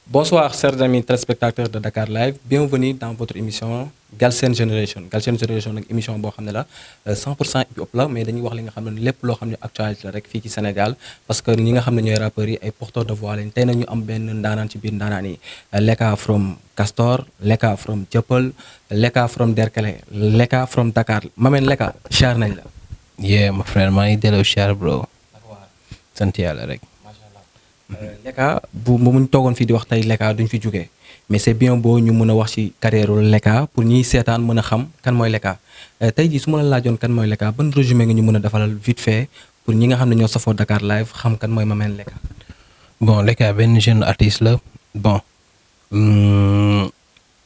Bonsoir, chers amis téléspectateurs de Dakar Live. Bienvenue dans votre émission Galsen Generation. Galsen Generation nag émission boo xam ne la 100% hip hop la mais dañuy wax li nga xam ne lépp loo xam ne actualité la rek fii ci Sénégal parce que ñi nga xam ne ñooy rappeurs yi ay porteurs de voix lañ tey nañu am benn ndaanaan ci biir ndaanaan yi Leka from Castor, Leka from Dieuppeul, Leka from Derklé, Leka from Dakar. Mameen Leka char nañ la. Yeah, my friend, maa ngi delloo char bro. sant yàlla rek. Leka bu muñ toogoon fii di wax tey Leka duñ fi jógee mais c'est bien beau ñu mën a wax ci carrière Leka pour ñiy seetaan mën a xam kan mooy Leka tey jii su ma la laajoon kan mooy Leka ban résumé nga ñu mën a defalal vite fait pour ñi nga xam ne ñoo safoo Dakar Live xam kan mooy Mameen Leka. Bon Leka benn jeune artiste la bon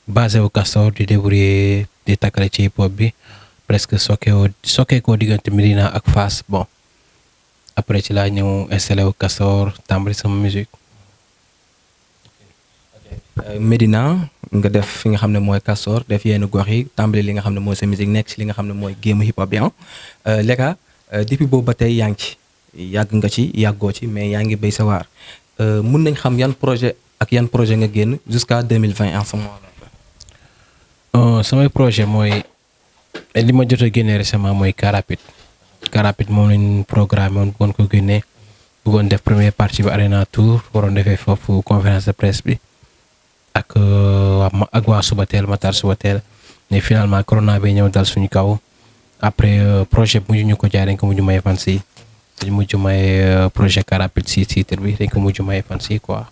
basé au Castor di débrouiller di takkale ci hip hop bi presque sokkee koo diggante Médina ak Fass bon. Après ci laa ñëw installé wu Castor tàmbali sama musique. Médina nga def fi nga xam ne mooy Castor def yenn gox yi tàmbali li nga xam ne mooy sa musique nekk ci li nga xam ne mooy géemu hip hop bi Leka depuis boobu ba tey yaa ngi ci yàgg nga ci yàggoo ci mais yaa ngi béy sa waar mun nañ xam yan projet ak yan projet nga génn jusqu'à 2020 en ce moment. Samay projet mooy li ma jot a génne récemment mooy Car Rapide moom lañ programme woon bëggoon ko génnee bëggoon def première partie bi Arena Tour waroon defee foofu conférence de presse bi ak waa Subatel Matar Subatel mais finalement corona bi ñëw dal suñu kaw après projet bu ñu ko jaay dañ ko mujj may fans yi dañ mujj may projet Car Rapide si titre bi dañ ko mujj may fans yi quoi.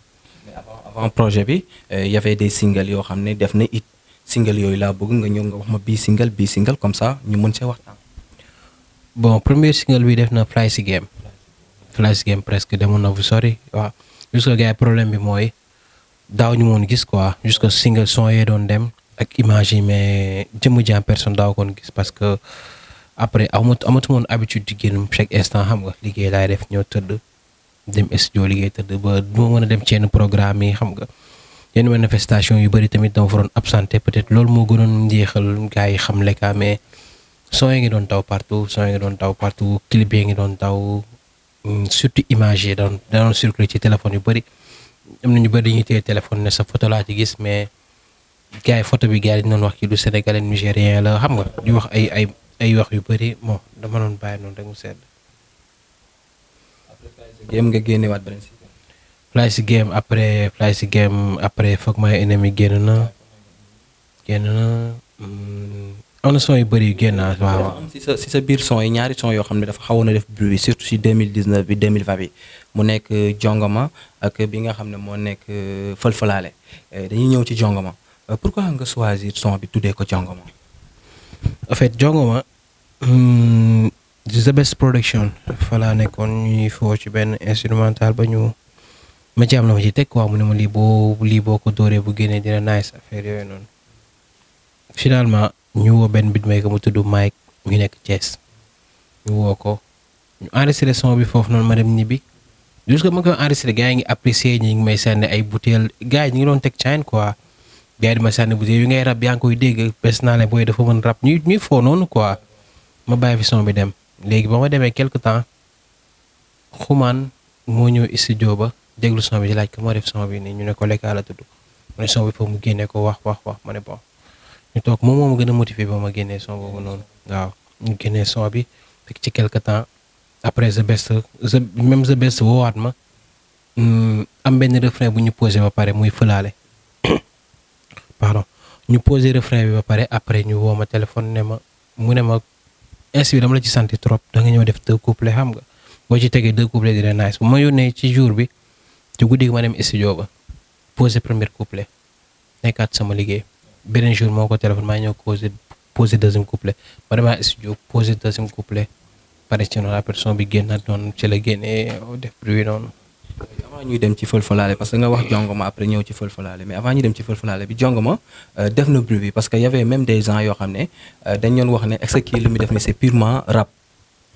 mais avant projet bi y avait des singles yoo xam ne def na it single yooyu laa bëgg nga ñëw nga wax ma bii single comme ça ñu mën see waxtaan. Bon premier single bi def na Fly si Game presque demoon na fu sori waaw jusque gars problème bi mooy daaw ñu moon gis quoi jusque single son yee doon dem ak image yi mais jëmm ji en personne daaw koon gis parce que après amatu moon habitude di génn chaque instant xam nga liggéey laay def ñoo tëdd dem studio liggéey tëdd ba du ma mën a dem ci yenn programme yi xam nga yenn manifestation yu bëri tamit dama fa doon absenté peut-être loolu moo gënoon njeexal gars yi xam Leka mais son yi ngi doon taw partout clip yi ngi doon taw surtout image yi doon circuler ci téléphone yu bëri am na ñu bëri dañuy téye téléphone ne sa photo laa ci gis mais gars yi photo bi gars yi dañu doon wax ci du sénégalais nigérien la xam nga di wax ay wax yu bëri bon dama doon bàyyi noonu rek mu sedd. Game nga génnewaat beneen si. Fly si Game après Fuck My Enemy génn na. Am na son yu bëri yu génn waaw. si sa biir son yi ñaari son yoo xam ne dafa xawoon a def bruit surtout si 2019 bi 2020 bi mu nekk Jongama ak bi nga xam ne moo nekk Fël-Fëlaale dañuy ñëw ci Jongama pourquoi nga choisir son bi tuddee ko Jongama. en fait Jongama The Best Production fa laa nekkoon ñuy foo ci benn instrumental ba ñu ma ci am na ma ci teg quoi mu ne ma lii boo ko dóoree bu génnee dina nice affaire yooyu noonu finalement. ñu woo benn beatmaker mu tudd Mike ñu nekk Thiès ñu woo ko ñu enregistré son bi foofu noonu ma dem ñibbi jusque ma koy enregistré gars yi ngi apprécier ñi ngi may sànni ay bouteille gars yi ñu ngi doon teg chaine quoi gars yi di ma sànni bouteille yu ngay rap yaa ngi koy dégg bes naa ne booy dafa mën rap ñuy foo noonu quoi ma bàyyi fi son bi dem léegi ba ma demee quelque temps xumaan moo ñëw studio ba déglu son bi di laaj ko moo def son bi nii ñu ne ko Leka la tudd mu ne son bi foofu mu génnee ko wax ma ne bon ñu toog moom moo ma gën a motivé ba ma génnee son boobu noonu waaw ñu génnee son bi fekk ci quelque temps après The Best woowaat ma am benn refrain bu ñu posé ba pare muy Fëlaale pardon ñu posé refrain bi ba pare après ñu woo ma téléphone mu ne ma insi bi dama la ci sant trop da nga ñëw def 2 couplets xam nga boo ci tegee 2 couplets dina nice bu ma yónnee ci jour bi ci guddi gi ma dem studio ba posé premier couplet nekkaat sama liggéey beneen jour moo ko téléphone maa ñëw posé deuxième couplet ma demaa studio posé deuxième couplet pare ci noonu après son bi génnaat noonu ci la génnee def bruit noonu. avant ñuy dem ci Fël-Fëlaale parce que nga wax Jongama après ñëw ci Fël-Fëlaale mais avant ñuy dem ci Fël-Fëlaale bi Jongama def na bruit bi parce que y avait même des gens yoo xam ne dañ doon wax ne est-ce que kii lu muy def ni c'est purement rap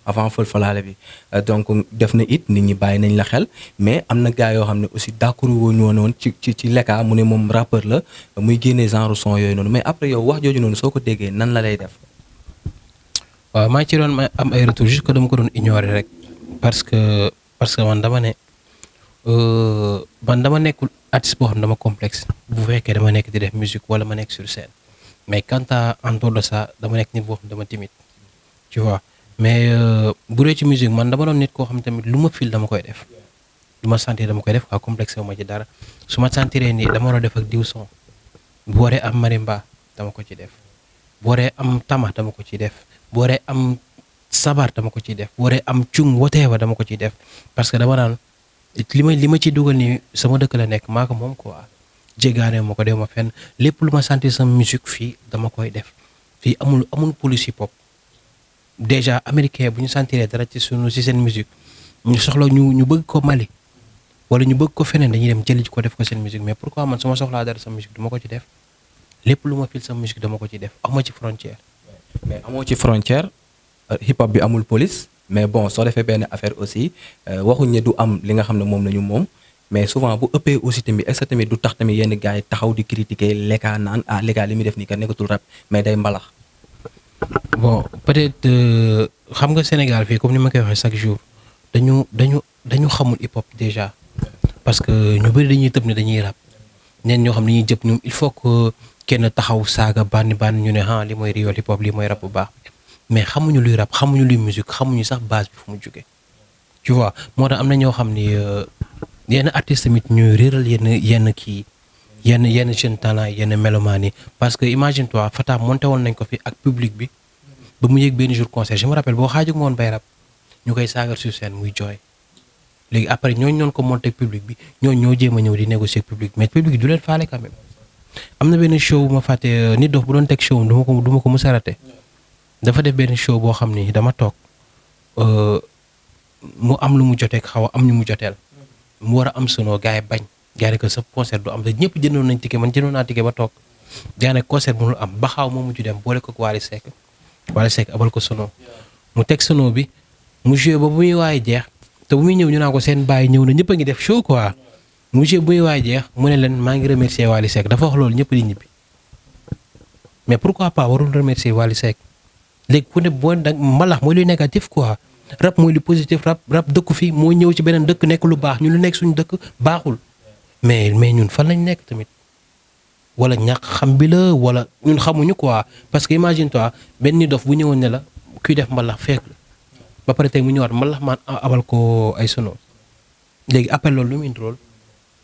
avant Fël-Fëlaale bi donc def na it nit ñi bàyyi nañ la xel mais am na gars yoo xam ne aussi d'accord woon ci Leka mu ne moom rappeur la muy génnee genre son yooyu noonu mais après yow wax jooju noonu soo ko déggee nan la lay def. waaw maa ngi ci doon am ay retour juste que dama ko doon ignorer rek parce que man dama ne man dama nekkul artiste boo xam ne dama complexe bu fekkee dama nekk di def musique wala ma nekk sur scène mais quant à en dehors de ça dama nekk nit boo xam ne dama timide tu vois mais bu dee ci musique man dama doon nit koo xam tamit lu ma fil dama koy def lu ma sentir dama koy def waa complexe wu ma ci dara su ma sentiree nii dama war a def ak diw son bu waree am marimba dama ko ci def bu waree am tama dama ko ciy def bu waree am sabar dama ko ciy def bu waree am cung whatever dama ko ciy def parce que dama naan li ma ci dugal nii sama dëkk la nekk maa ko moom quoi jégaane ma ko dew ma fenn lépp lu ma sentir sama musique fii dama koy def fii amul police hip hop déjà américain bu ñu sentiree dara ci seen musique ñu soxla ñu bëgg ko Mali wala ñu bëgg ko feneen dañuy dem jëli ko def ko seen musique mais pourquoi man su ma soxlaa dara sama musique dama ko ci def lépp lu ma fil sama musique dama ko ci def amoo ci frontière. mais amoo ci frontière hip hop bi amul police mais bon soo defee benn affaire aussi waxuñ ne du am li nga xam ne moom la ñu moom mais souvent bu ëppee aussi tamit est-ce que tamit du tax tamit yenn gars yi taxaw di critiquer Lecka naan Lecka li muy def nii kat nekkatul rap mais day mbalax. bon peut-être xam nga Sénégal fii comme ni ma koy waxee chaque jour dañu xamul hip hop déjà parce que ñu bëri dañuy tëb ne dañuy rap ñenn ñoo xam ne dañuy jëpp ñoom il faut que kenn taxaw saaga bànni ñu ne ah li mooy riol hip hop lii mooy rap bu baax mais xamuñu luy rap xamuñu luy musique xamuñu sax base bi fu mu jógee tu vois moo tax am na ñoo xam ni yenn artistes tamit ñuy réeral yenn kii yenn jeune talent yenn mélomane yi parce que imagine toi Fata monté woon nañ ko fi ak public bi ba mu yëg benn jour concert je me rappelle boo xaaju woon bay rap ñu koy saagal sur scène muy jooy léegi après ñooñu noonu ko monté public bi ñoo jéem a ñëw di négocier public mais public du leen faale quand même am na benn show bu ma fàtte nit dof bu doon teg show du ma ko mës a raté dafa def benn show boo xam ni dama toog mu am lu mu joteeg xaw a am ñu mu joteel mu war a am sono gars yi bañ gars yi que sa concert du am te ñëpp jëndoon nañ ticket man jëndoon naa ticket ba toog gars yi nag concert mënul am ba xaaw moo mujj dem boole ko Wally Seck abal ko sono mu teg sono bi mu joué ba bu muy waaye jeex te bu muy ñëw ñu naa ko seen bàyyi ñëw na ñëpp a ngi def show quoi mu joué bu muy waaye jeex mu ne leen maa ngi remercier Wally Seck dafa wax loolu ñëpp di ñibbi mais pourquoi pas warul remercier Wally Seck léegi ku ne boo da mbalax mooy luy négatif quoi rap mooy lu positif rap dëkku fi moo ñëw ci beneen dëkk nekk lu baax ñun lu nekk suñu dëkk baaxul mais ñun fan lañ nekk tamit wala ñàkk xam bi la wala ñun xamuñu quoi parce que imagine toi benn ni dof bu ñëwoon ne la kuy def mbalax fekk la ba pare tey mu ñëwaat mbalax maan abal ko ay sono léegi appel loolu lu mu indi lool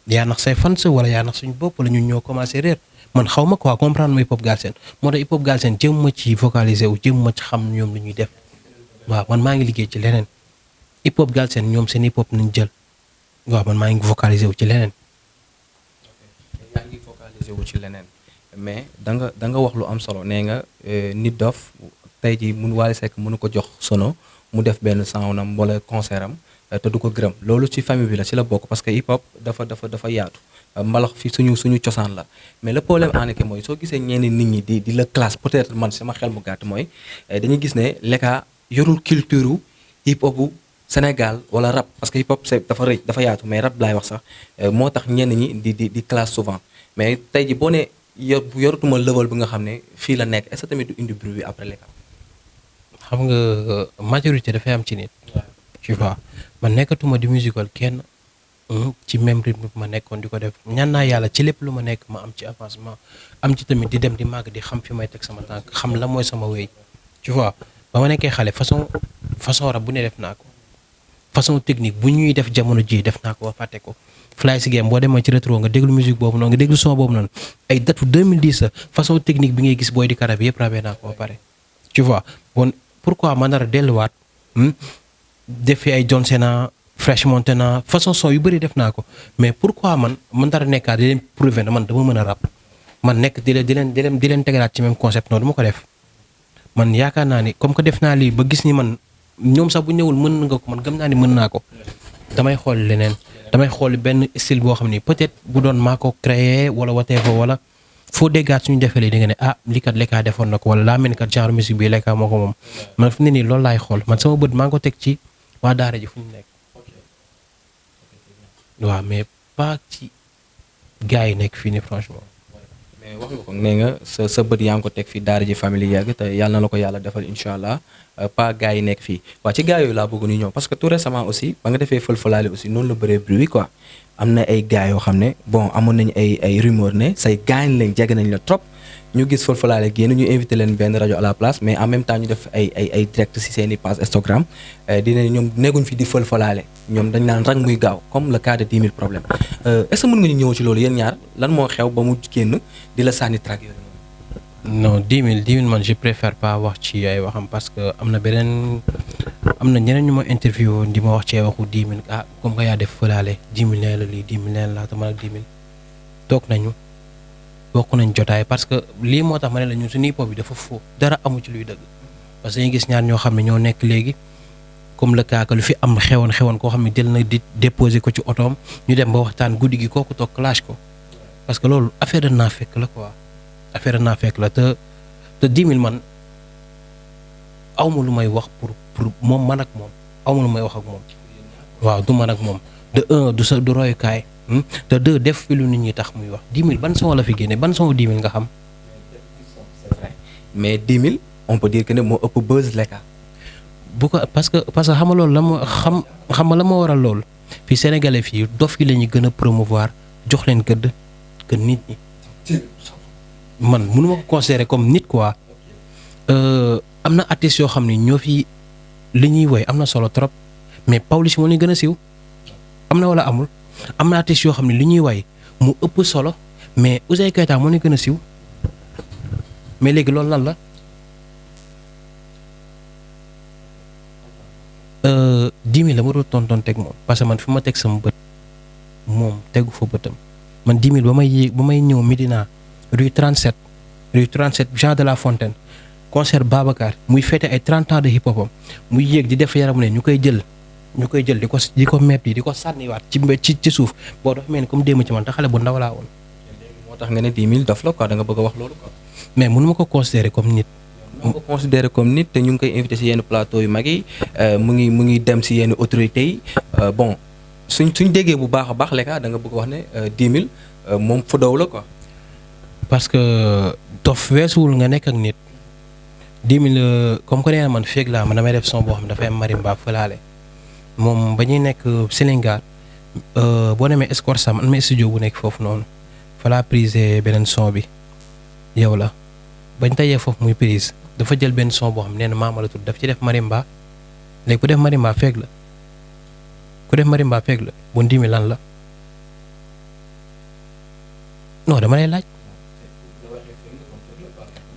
yaa nax say fans wala yaa nax suñu bopp wala ñun ñoo commencé réer man xaw ma quoi comprendre ma hip hop Galsen moo tax hip hop Galsen jëm ma ci vocaliser wu jëm ma ci xam ñoom lu ñuy def waaw man maa ngi liggéey ci leneen hip hop Galsen ñoom seen hip hop nañ jël waaw man maa ngi vocaliser wu ci leneen. yaa ngi focaliser wu ci leneen mais da nga wax lu am solo nee nga nit dof tey jii mun Wally Seck mënu ko jox sono mu def benn soundam wala concert am te du ko gërëm loolu ci famille bi la ci la bokk parce que hip hop dafa yaatu mbalax fi suñu cosaan la mais le problème en est mooy soo gisee ñenn nit ñi di la classe peut-être man sama xel mu gàtt mooy dañuy gis ne Lecka yorul culture hip hopu Sénégal wala rap parce que hip hop dafa rëy dafa yaatu mais rap laay wax sax moo tax ñenn ñi di classe souvent mais tey ji boo ne yoratuma level bi nga xam ne fii la nekk est-ce que tamit du indi bruit bi après Lecka. xam nga majorité dafay am ci nit. tu vois man nekkatuma di musical kenn ci même rythme bi ma nekkoon di ko def ñaan naa yàlla ci lépp lu ma nekk ma am ci avancement am ci tamit di dem di màgg di xam fi may teg sama tànk xam la mooy sama wéy tu vois ba ma nekkee xale façon rap bu ne def naa ko façon technique bu ñuy def jamono ji def naa ko ba fàtte ko fly si game boo demee ci rétro nga déglu musique boobu noonu nga déglu son boobu noonu ay datu 2010 façon technique bi ngay gis booy di karab yëpp rabee naa ko ba pare tu vois bon pourquoi ma nar a delluwaat def fi ay John Cena Fresh Montana façon son yu bëri def naa ko mais pourquoi man dara nekkaat di leen prouver na man dama mën a rap man nekk di leen tegalaat ci même concept noonu du ma ko def man yaakaar naa ni comme que def naa lii ba gis ni man ñoom sax bu ñëwul mën nga ko man gëm naa ni mën naa ko damay xool leneen damay xool benn style boo xam ni peut-être bu doon maa ko créé wala whatever wala foo déggaat suñu defee lii di nga ne ah lii kat Lecka defoon na ko wala laa mel ni kat genre musique bi Lecka moo ko moom man fi ne nii loolu laay xool man sama bët maa ngi ko teg ci waa daara ji fu ñu nekk waaw mais pas ci gars yi nekk fii nii franchement. wax nga ko nee nga sa bët yaa ngi ko teg fii daara ji famille yàgg te yàlla na la ko yàlla defal incha allah pas gars yi nekk fii waaw ci gars yooyu laa bëgg ñu ñëw parce que tout récemment aussi ba nga defee fël-fëlaale aussi noonu la bëree bruit quoi am na ay gars yoo xam ne bon amoon nañu ay rumeur ne say gaañ lañ jege nañ la trop ñu gis fël-fëlaale génn ñu invité leen benn rajo à la place mais en même temps ñu def ay direct si seen i page Instagram dina ñoom nekkuñ fi di fël-fëlaale ñoom dañ naan rang muy gaaw comme le cas de 10 000 problèmes est-ce que mën nga ñu ñëw ci loolu yéen ñaar lan moo xew ba mu génn di la sànni track yooyu non 10 000 man je préfère pas wax ci ay waxam parce que am na ñeneen ñu ma interview di ma wax ci ay waxu 10 000 ah comme que yaa def fëlaale 10 000 nee la lii 10 000 nee la te man ak 10 000 toog nañu bokk nañ jotaay parce que lii moo tax ma ne la ñun suñu hip hop bi dafa faux dara amu ci luy dëgg parce que ñu gis ñaar ñoo xam ne ñoo nekk léegi comme le cas que lu fi am xewoon koo xam ne jël na di déposer ko ci otoom ñu dem ba waxtaan guddi gi kooku toog clash ko parce que loolu affaire de naa fekk la quoi affaire de naa fekk la te 10 000 man awma lu may wax pour moom man ak moom awma lu may wax ak moom waaw du man ak moom de un du royukaay te deux def fi lu nit ñi tax muy wax 10 000 ban son la fi génne ban son 10 000 nga xam. mais 10 000 on peut dire que ne moo ëpp buzz lekka. bu ko parce que xam nga loolu la ma xam la ma waral loolu fii sénégalais fii dof yi la ñuy gën a promouvoir jox leen gëdd que nit ñi. man mënu ma ko considérer comme nit quoi. am na artistes yoo xam ne ñoo fi li ñuy woy am na solo trop mais Pawlish moo leen gën a siiw am na wala amul. am na artistes yoo xam ne li ñuy way mu ëpp solo mais Ouzin Keita moo ñu gën a siiw mais léegi loolu lan la 10 000 la ma doon tontoon teg moom parce que man fi ma teg sama bët moom tegu fa bëtam man 10 000 ba may ñëw Médina rue 37 Jean de la Fontaine concert Babacar muy fêté ay 30 ans de hip hopam muy yéeg di def yaramu ne ñu koy jël di ko mepp di ko sànniwaat ci suuf boo dafa mel ni comme démb ci man te xale bu ndaw laa woon. moo tax nga ne 10 000 dof la quoi da nga bëgg a wax loolu quoi. mais mënu ma ko considérer comme nit. mënu ko considérer comme nit te ñu ngi koy invité si yenn plateau yu mag yi mu ngi dem si yenn autorités yi bon suñ déggee bu baax a baax lekka da nga bëgg wax ne 10 000 moom fodow la quoi. parce que dof weesuwul nga nekk ak nit 10 000 comme que nee na man feeg laa man damay def son boo xam ne dafay am marimba fëlaale. moom ba ñuy nekk Sénégal boo demee Escorça man ma studio bu nekk foofu noonu fa laa prise beneen son bi yow la bañ tayee foofu muy prise dafa jël benn son boo xam nee na maama la tudd daf ci def marimba léegi ku def marimba feeg la bu 10 000 lan la non dama lay laaj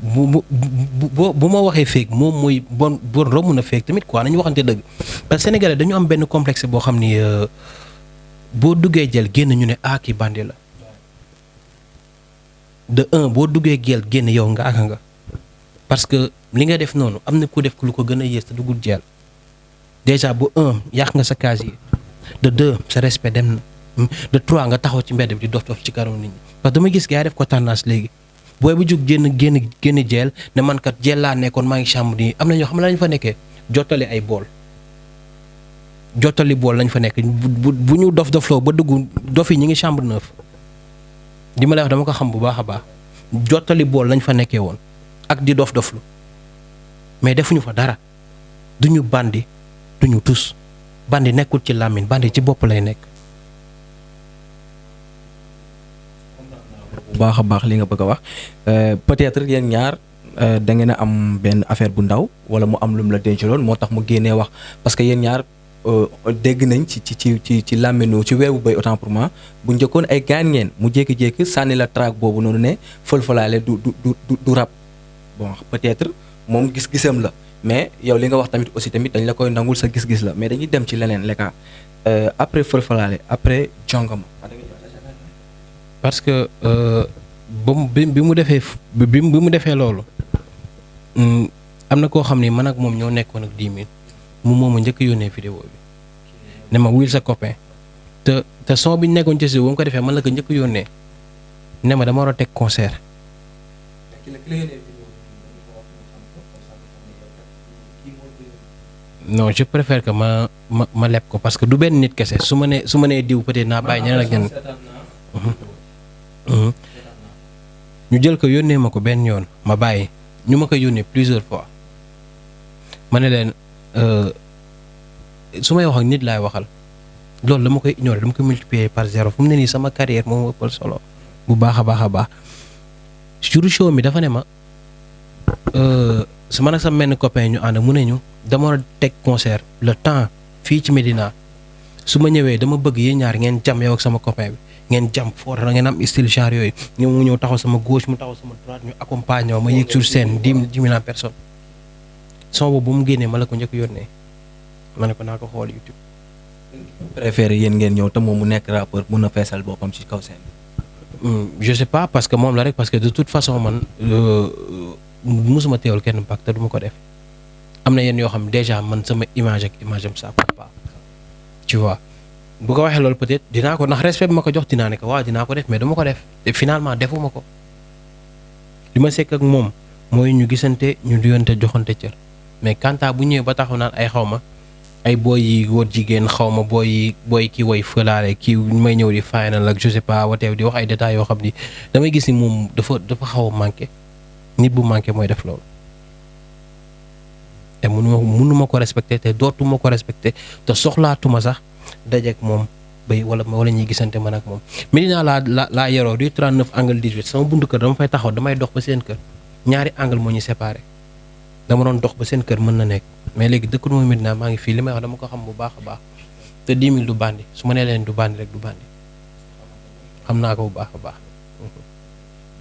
bu ma waxee feeg moom mooy bon romb na feeg tamit quoi nañu waxante dëgg parce que sénégalais dañu am benn complexe boo xam ni boo duggee jël génn ñu ne kii bandi la de un boo duggee jël génn yow nga aka nga parce que li nga def noonu am na ku def lu ko gën a yées te duggul jël déjà bu un yàq nga sa casier de deux sa respect dem na de trois nga taxaw ci mbedd bi di dof ci kanam nit ñi parce que dama gis gars yi def ko tendance léegi booy bu jug génn jeel ne man kat jeel laa nekkoon maa ngi chambre nii am na ñoo xam ne lañ fa nekkee jottali bool lañ fa nekk bu ñu dofloo ba dugg dof yi ñi ngi chambre neuf di ma lay wax dama ko xam bu baax a baax jottali bool lañ fa nekkee woon ak di doflu mais defuñu fa dara duñu bandi duñu tus bandi nekkul ci làmmiñ bandi ci bopp lay nekk. bu baax a baax li nga bëgg a wax peut-être yéen ñaar da ngeen a am benn affaire bu ndaw wala mu am lu mu la dencaloon moo tax mu génnee wax parce que yéen ñaar dégg nañ ci làmmiñu ci weewu bay autant pour moi bu njëkkoon ay gaan ngeen mu jékki-jékki sànni la track boobu noonu ne fël-fëlaale du rap bon peut-être moom gis-gisam la mais yow li nga wax tamit aussi tamit dañ la koy nangul sa gis-gis la mais dañuy dem ci leneen lekka après fël-fëlaale après jongama parce que bi mu defee loolu am na koo xam ne man ak moom ñoo nekkoon ak 10 000 moom a njëkk yónnee vidéo bi ne ma wuyul sa copain te son bi ñu nekkoon ci si bu mu ko defee man la ko njëkk yónnee ne ma dama war a teg concert. non je préfère que ma leb ko parce que du benn nit kese su ma nee diw peut-être naa bàyyi ñeneen ak ñeneen. ñu jël ko yónnee ma ko benn yoon ma bàyyi ñu ma ko yónnee plusieurs fois ma ne leen su may wax ak nit laay waxal loolu dama koy ignorer dama koy multiplier par 0 fu mu ne nii sama carrière moom ëppal solo bu baax a baax a baax jour show mi dafa ne ma sama nag sama benn copain ñu ànd mu ne ñu dama war a teg concert le temps fii ci Médina su ma ñëwee dama bëgg yéen ñaar ngeen jam yow ak sama copain bi ngeen jam fort la ngeen am style genre yooyu ñëw mu ñëw taxaw sama gauche mu taxaw sama droite ñu accompagner ma yéeg sur scène 10 000 personnes son boobu bu mu génnee ma la ko njëkk yónnee ma ne ko naa ko xool YouTube. préféré yéen ngeen ñëw te moom mu nekk rappeur mun a feesal boppam ci kaw scène. Je sais pas parce que moom la rek parce que de toute façon man musuma teewul kenn bak te du ma ko def am na yenn yoo xam déjà man sama image ak image am ça passe pas tu vois. bu ko waxee loolu peut-être dinaa ko ndax respect bi ma ko jox dinaa ne ko waaw dinaa ko def mais dama ko def te finalement defuma ko li ma sekk ak moom mooy ñu gisante ñu duyante joxante cër mais kanta bu ñëwee ba taxaw naan ay xaw ma ay booy yi góor jigéen xaw ma booy kii woy fëlaale kii may ñëw di final ak je sais pas wateew di wax ay détails yoo xam ni damay gis ni moom dafa xaw a manqué nit bu manqué mooy def loolu te mënuma ko respecté te dootuma ko respecté te soxlaatuma sax dajeek moom bay wala ñuy gisante man ak moom Médina laa yoroo du 39 angle 18 sama buntu kër dama fay taxaw damay dox ba seen kër ñaari angle moo ñu séparé dama doon dox ba seen kër mën na nekk mais léegi dëkk nu ma Médina maa ngi fii li may wax dama ko xam bu baax a baax te 10 000 du bandi su ma nee leen du bandi rek du bandi xam naa ko bu baax a baax.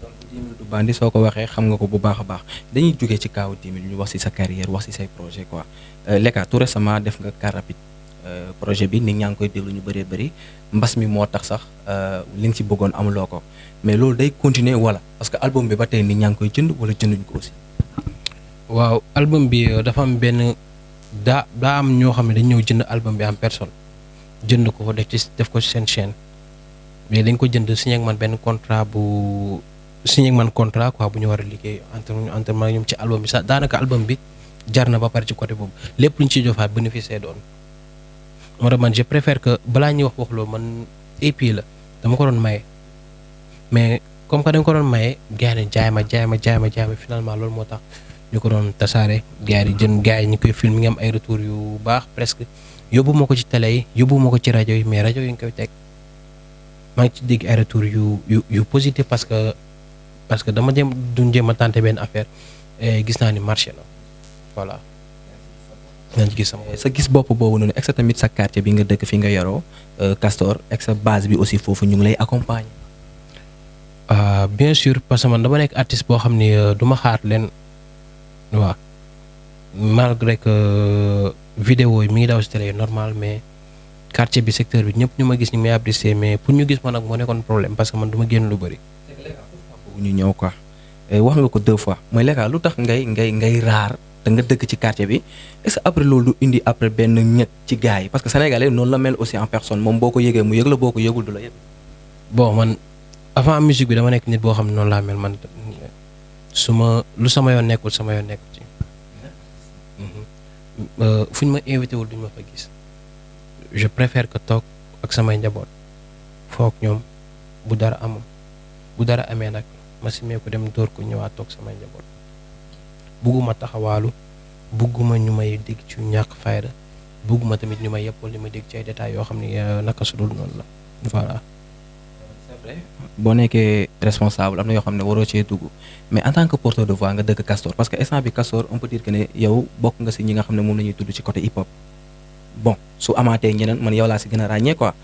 donc 10 000 du bandi soo ko waxee xam nga ko bu baax a baax dañuy jógee ci kaaw 10 000 ñu wax ci sa carrière wax ci say projet quoi Lecka tout récemment def nga car rapide. Projet bi nit ñaa ngi koy déglu ñu bëree bëri mbas mi moo tax sax li nga ci bëggoon amuloo ko mais loolu day continuer wala parce que album bi ba tey nit ñaa ngi koy jënd wala jënduñ ko aussi. waaw album bi dafa am benn daa am ñoo xam ne dañ ñëw jënd album bi en personne jënd ko def ko ci seen chaîne mais dañ ko jënd signé ak man benn contrat bu quoi bu ñu war a liggéey entre man ñoom ci album bi sax daanaka album bi jar na ba pare ci côté boobu lépp lu ñu ciy jofaat bénéficier doon. moo tax man je préfère que balaa ñuy wax loolu man EP la dama ko doon maye mais comme que dañ ko doon maye gars yi jaay ma finalement loolu moo tax ñu ko doon tasaare gars yi gars yi ñu koy film ngi am ay retour yu baax presque yóbbu ma ko ci télé yi yóbbu ma ko ci rajo yi mais rajo yi nga koy teg maa ngi ci dégg ay retour yu positif parce que dama jéem a tenté benn affaire gis naa ni marché na voilà. sa gis bopp boobu noonu ak sa tamit sa quartier bi nga dëkk fi nga yoroo Castor ak sa base bi aussi foofu ñu ngi lay accompagner. Bien sûr parce que man dama nekk artiste boo xam ni du ma xaar leen waaw malgré que vidéo yi mi ngi daw si télé normal mais quartier bi secteur bi ñëpp ñu ma gis ñu may apprécier mais pour ñu gis ma nag moo nekkoon problème parce que man du ma génn lu bëri. ñu ñëw quoi wax nga ko 2 fois mooy Lecka lu tax ngay raar. da nga dëkk ci quartier bi est-ce que après loolu du indi après benn ñett ci gars yi parce que sénégalais noonu la mel aussi en personne moom boo ko yëgee mu yëg la boo ko yëgul du la yëg. bon man avant musique bi dama nekk nit boo xam ne noonu laa mel man lu sama yoon nekkul sama yoon nekkul ci fu ñu ma invité wul duñu ma fa gis je préfère que toog ak samay njaboot foog ñoom bu dara amee nag ma simee ko dem dóor ko ñëwaat toog samay njaboot. bugguma taxawaalu bugguma ñu may dégg ci ñàkk fayda bugguma tamit ñu may yeppal li ma dégg ci ay détails yoo xam ne naka su dul noonu la voilà. c'est vrai boo nekkee responsable am na yoo xam ne waroo cee dugg mais en tant que porteur de voix nga dëkk Castor parce que instant bi Castor on peut dire que ne yow bokk nga si ñi nga xam ne moom la ñuy tudd ci côté hip hop bon su amaatee ñeneen man yow laa si gën a ràññee quoi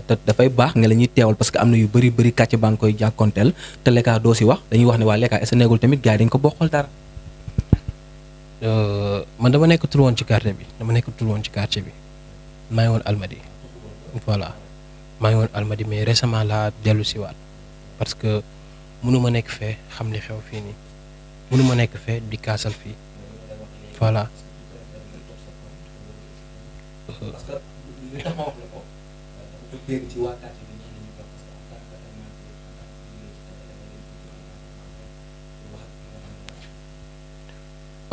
te dafay baax nga la ñuy teewal parce que am na yu bëri kàcc baa ngi koy jàkkoonteel te Lecka doo si wax dañuy wax ne waa Lecka est-ce que nekkul tamit gars yi dañ ko bokkal dara. man dama nekkatul woon ci quartier bi maa ngi woon Almadi voilà maa ngi woon Almadi mais récemment laa dellu si waat parce que mënuma nekk fee xam li xew fii nii mënuma nekk fee di kaasal fii voilà.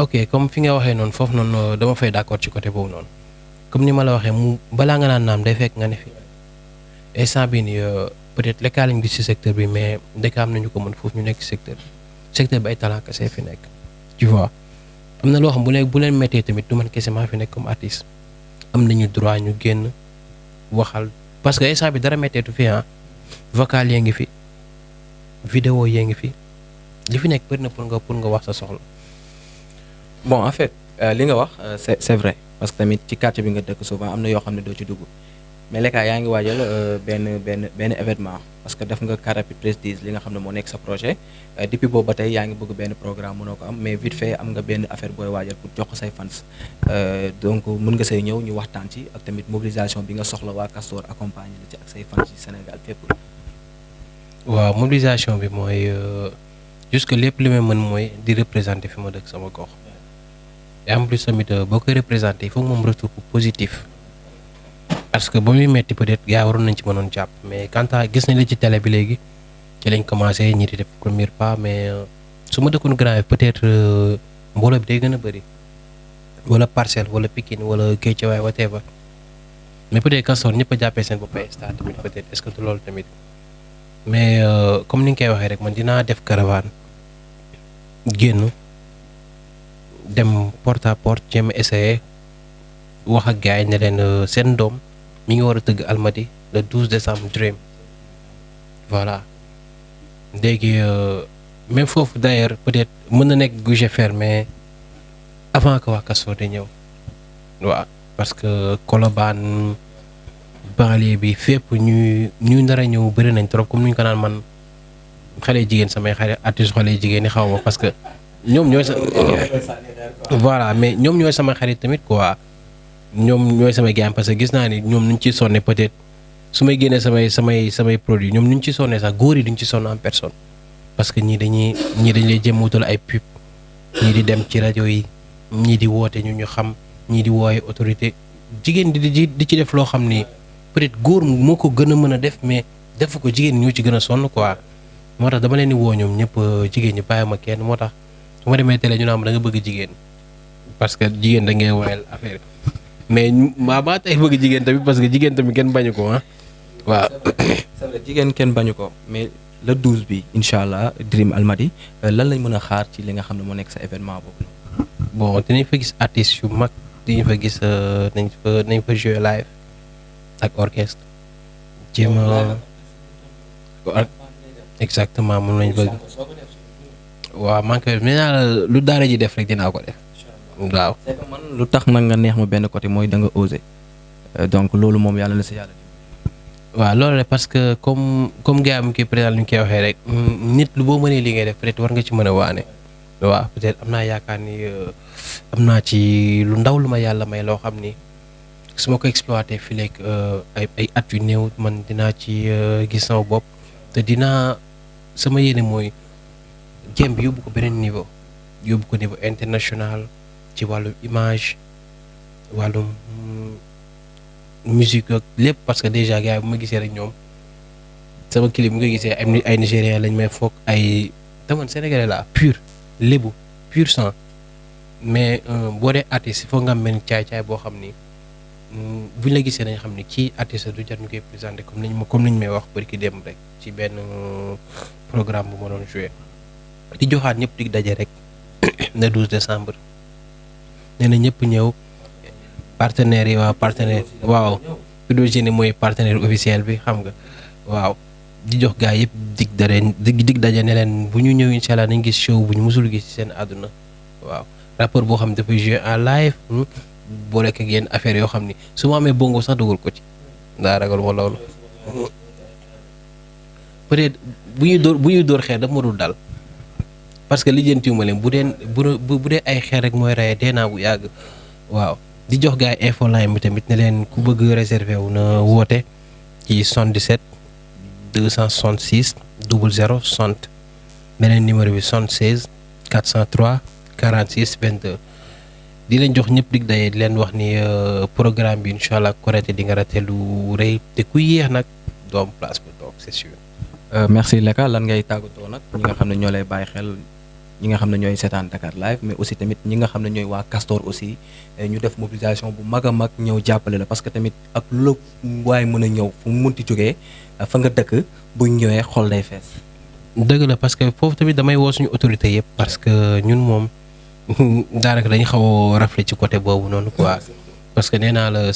ok comme fi nga waxee noonu foofu noonu dama fay d'accord ci côté boobu noonu comme ni ma la waxee mu balaa nga naan naam day fekk nga ne fi instant bii nii peut-être Lecka lañ gis ci secteur bi mais Lecka am nañu ko mën foofu ñu nekk ci secteur bi ay talent kese fi nekk tu vois. am na loo xam bu leen méttee tamit du man kese maa fi nekk comme artiste am nañu droit ñu génn waxal parce que instant bi dara métteetu fi vocal yee ngi fi vidéo yee ngi fi li fi nekk bëri na pour nga wax sa soxla. bon en fait li nga wax c'est vrai parce que tamit ci quartier bi nga dëkk souvent am na yoo xam ne doo ci dugg mais Lecka yaa ngi waajal benn événement parce que def nga Car Rapide Prestige li nga xam ne moo nekk sa projet depuis boobu ba tey yaa ngi bëgg benn programme mënoo ko am mais vite fait am nga benn affaire booy waajal pour jox ko say fans donc mën nga say ñëw ñu waxtaan ci ak tamit mobilisation bi nga soxla waa Castor accompagner la ci ak say fans ci Sénégal fépp. waaw mobilisation bi mooy jusque lépp li may mën mooy di représenter fi ma dëkk sama gox et en plus tamit boo koy représenter il faut moom retour positif. parce que ba muy metti peut-être gars waroon nañ ci mënoon jàpp mais quand gis nañ la ci télé bi léegi ci lañ commencé ñi di def premier pas mais su ma dëkkoon Grand Yoff peut-être mbooloo bi day gën a bëri wala Parcelles wala Pikine wala Guédiawaye whatever mais peut-être Castor ñëpp a jàppee seen bopp ay star tamit peut-être est-ce que du loolu tamit mais comme ni nga koy waxee rek man dinaa def caravane génn dem porte à porte jéem a essayer wax ak gars yi ne leen seen doom mi ngi war a tëgg Almadies le 12 décembre Dream voilà léegi même foofu d'ailleurs peut-être mën na nekk guichet fermé avant que waa Castor di ñëw waaw parce que Colobane banlieue bi fépp ñuy nar a ñëw bëri nañ trop comme ni ñu ko naan man xale jigéen samay xale artiste xale jigéen ñi xaw ma parce que ñoom ñooy voilà mais ñoom ñooy sama xarit tamit quoi. ñoom ñooy samay gaam parce que gis naa ni ñoom nuñ ci sonne peut-être su may génnee samay produits ñoom nuñ ci sonne sax góor yi duñ ci sonn en personne parce que ñii dañ lay jëm wutal ay pub ñii di dem ci rajo yi ñii di woote ñu xam ñii di wooye autorité jigéen di ci def loo xam ni peut-être góor moo ko gën a mën a def mais def ko jigéen ñoo ci gën a sonn quoi moo tax dama leen di woo ñoom ñëpp jigéen ñi bàyyi ma kenn moo tax su ma demee télé ñu naan da nga bëgg jigéen parce que jigéen da ngay woyal affaire mais maa tey bëgg jigéen tamit parce que jigéen tamit kenn bañu ko waaw. c'est vrai jigéen kenn bañu ko mais le 12 bi incha allah Dream Almadies lan lañ mën a xaar ci li nga xam ne moo nekk sa événement boobu. bon dinañ fa gis artistes yu mag dinañ fa gis nañ fa jouer live ak orchestre jéem a exactement moom lañ bëgg waaw man kay nee naa la lu daara ji def rek dinaa ko def. waaw c'est que man lu tax nag nga neex ma benn côté mooy da nga osé donc loolu moom yàlla na si yàlla. waaw loolu la parce que comme gars mu koy président lu ñu koy waxee rek nit lu boo mënee li ngay def peut-être war nga ci mën a waane. waaw peut-être am naa yaakaar ni am naa ci lu ndaw lu ma yàlla may loo xam ni su ma ko exploité fii léegi ay at yu néew man dinaa ci gis sama bopp te dinaa sama yéene mooy jéem bi yóbbu ko beneen niveau yóbbu ko niveau international. ci wàllum image wàllum musique ak lépp parce que déjà gars yi bu ma gisee rek ñoom sama clip bu nga gisee ay Nigériens lañ may foog ay taman sénégalais la pur lébu pur sang mais boo dee artiste il faut nga am benn caay-caay boo xam ni buñ la gisee dañ xam ni kii artiste du jar ñu koy présenté comme niñ may wax bari ki dem rek ci benn programme bu ma doon joué di joxaat ñëpp di daje rek le 12 décembre. nee na ñëpp ñëw partenaires yi waaw Pidogénie mooy partenaire officiel bi xam nga waaw di jox gars yëpp dig daje ne leen bu ñu ñëw incha allah nañ gis show bu ñu musul gis ci seen àdduna waaw rapport boo xam ne dafay jouer en live boo lekk ak yenn affaire yoo xam ni su ma amee bongo sax dugal ko ci daa ragal ma loolu peut-être bu ñuy dóor xeer daf ma dul dal parce que lijjantiwuma leen bu dee ay xeer rek mooy reye dee naa bu yàgg waaw di jox gars yi info line bi tamit ne leen ku bëgg réservé wu na woote ci 77 266 00 60 beneen numéro bi 76 403 46 22 di leen jox ñëpp dig daye di leen wax ni programme bi incha allah Korité di nga raté lu rëy te ku yéex nag doom place bu toog c'est sûr. merci Lecka lan ngay tàggatoo nag ñi nga xam ne ñoo lay bàyyi xel ñi nga xam ne ñooy seetaan Dakar Live mais aussi tamit ñi nga xam ne ñooy waa Castor aussi ñu def mobilisation bu mag a mag ñëw jàppale la parce que tamit ak lu waaye mën a ñëw fu mu munti jógee fa nga dëkk buñ ñëwee xol day fees. dëgg la parce que foofu tamit damay woo suñu autorité yëpp parce que ñun moom daanaka dañu xaw a rafle ci côté boobu noonu quoi. parce que nee naa la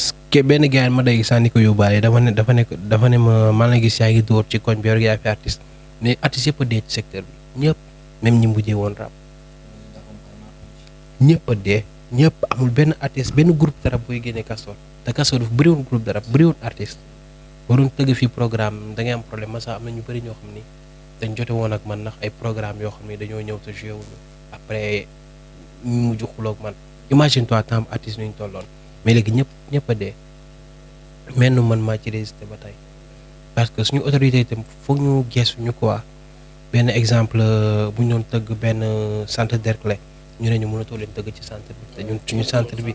benn gars ma day sànni ko yóbbaale dafa ne ma man la gis yaa ngi dóor ci koñ bi yor yaa fi artiste mais artiste yëpp a dee ci secteur bi ñëpp même ñi mujjee woon rap ñëpp a dee ñëpp amul benn artiste benn groupe de rap booy génnee Castor te Castor dafa bëriwoon groupe de rap bëriwoon artiste waroon tëgg fii programme da ngay am problème ma sax am na ñu bëri ñoo xam ni dañ jote woon ak man ndax ay programme yoo xam ni dañoo ñëw te joué wuñu après ñu mujj xuloog man imagine toi temps artiste ñu tolloon mais léegi ñëpp a dee mel nu man maa ci résister ba tey parce que suñu autorité itam foog ñu geesu ñu quoi benn exemple bu ñu doon tëgg benn centre Derklé ñu ne ñu mënatoo leen tëgg ci centre bi te ñun suñu centre bi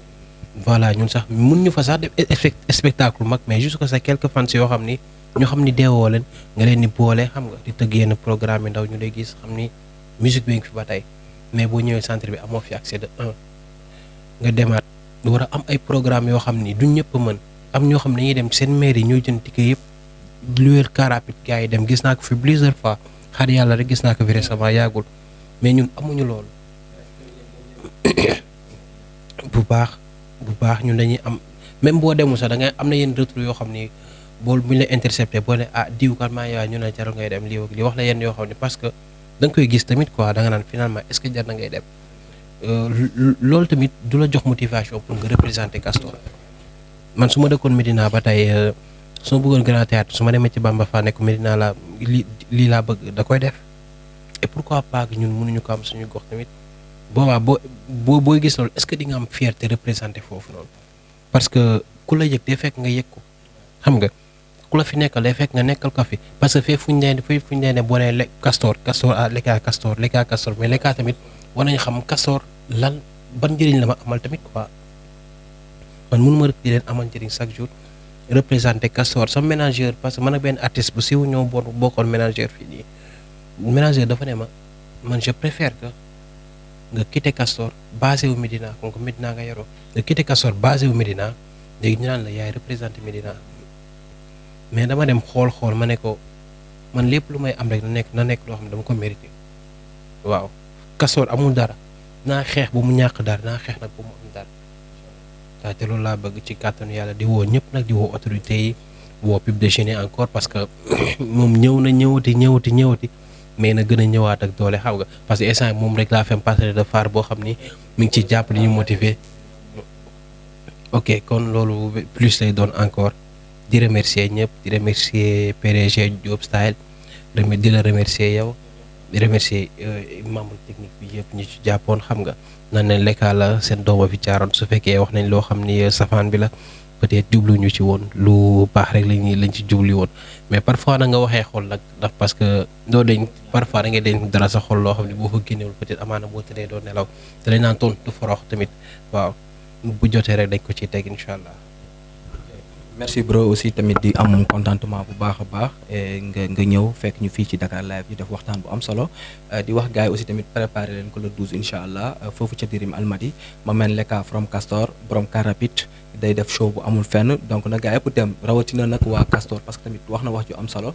voilà ñun sax mun ñu fa sax def spectacle mag mais juste que sax quelques fans yoo xam ni ñu xam ni deewoo leen nga leen di boole xam nga di tëgg yenn programme yi ndaw ñu lay gis xam ni musique bi ngi fi ba tey mais boo ñëwee centre bi amoo fi accès de nga demaat war a am ay programme yoo xam ni duñ ñëpp mën am ñoo xam ne dañuy dem seen mairie ñooy jënd ticket yëpp luweel car rapide gars yi dem gis naa ko fi plusieurs fois xar yàlla rek gis naa ko fi récemment yàggul mais ñun amuñu loolu bu baax ñun dañuy am même boo demul sax da ngay am na yenn retour yoo xam ni bool bu ñu la intercepté boo ne diw kat maa yaay ñu ne jarul ngay dem lii ak lii wax la yenn yoo xam ne parce que da nga koy gis tamit quoi da nga naan finalement est-ce que jar na ngay dem loolu tamit du la jox motivation pour nga représenter Castor man su ma dëkkoon Médina ba tey su ma bëggoon grand théâtre su ma demee ci Bamba Fall nekk Médina laa lii laa bëgg da koy def et pourquoi pas ñun mënuñu ko am suñu gox tamit boobaa booy gis loolu est-ce que di nga am fierté représenter foofu noonu parce que ku la yëg day fekk nga yëg ko xam nga ku la fi nekkal day fekk nga nekkal ko fi parce que fee fu ñu nee ne boo nee Castor lekka Castor mais lekka tamit war nañu xam Castor lan ban njëriñ la ma amal tamit quoi man mënuma rek di leen amal njëriñ chaque jour représenter Castor sama ménageur parce que man ak benn artiste bu siiw ñoo bokkoon ménageur fii nii ménageur dafa ne ma man je préfère que nga quitter Castor basé wu Médina kon ko Médina nga yoroo nga quitter Castor basé wu Médina léegi ñu naan la yaay représenté Médina mais dama dem xool ma ne ko man lépp lu may am rek na nekk loo xam ne dama ko mérité waaw Castor amul dara naa xeex bu mu ñàkk dara naa xeex nag bu mu am dara waaw te loolu laa bëgg ci kàttanu yàlla di woo ñëpp nag di woo autorités yi woo Pub Déjeuner encore parce que moom ñëw na ñëwati mais na gën a ñëwaat ak doole xaw nga parce que instant moom rek laa fem partenaire de phare boo xam ni mi ngi ci jàpp di ñu motiver ok kon loolu plus lay doon encore di remercier ñëpp di remercier PDG Diop Style di la remercier yow di remercier membre technique bi yëpp ñu ci jàppoon xam nga nan ne lekkaa la seen dooma fi caaroon su fekkee wax nañ loo xam ni safaan bi la peut-être jublu ñu ci woon lu baax rek lañ ci jubli woon mais parfois na nga waxee xol nag ndax parce que doo dañ parfois da ngay dañ dara sa xol loo xam ne boo ko génnewul peut-être amaana boo tëddee doo nelaw te dañ naan tontu forox tamit waaw bu jotee rek dañ ko ciy teg incha allah. merci bro aussi tamit di am contentement bu baax a baax nga ñëw fekk ñu fii ci Dakar Live ñu def waxtaan bu am solo di wax gars yi aussi tamit préparé leen ko le 12 incha allah foofu ca Dirim Almadi ma mel Leka from Castor borom car rapide day def show bu amul fenn donc nag gars yëpp dem rawatina nag waa Castor parce que tamit wax na wax ju am solo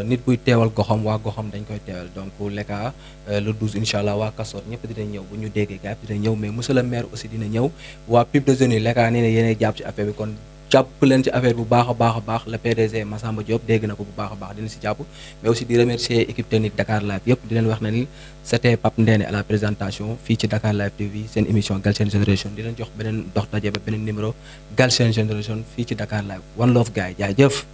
nit buy teewal goxam waa goxam dañ koy teewal donc Leka le 12 incha allah waa Castor ñëpp dina ñëw bu ñu déggee gars yëpp dina ñëw mais monsieur le maire aussi dina ñëw waa Pub Déjeuner Leka nee na yéenay jàpp ci affaire bi kon jàpp leen ci affaire bu baax a baax le PDG Massamba Diop dégg na ko bu baax a baax dina si jàpp mais aussi di remercier équipe technique Dakar Live yëpp di leen wax na ni c'était Pape Ndéné à la présentation fii ci Dakar Live TV seen émission Galsen Generation di leen jox beneen dox daje ba beneen numéro Galsen Generation fii ci Dakar Live one love gars yi jaajëf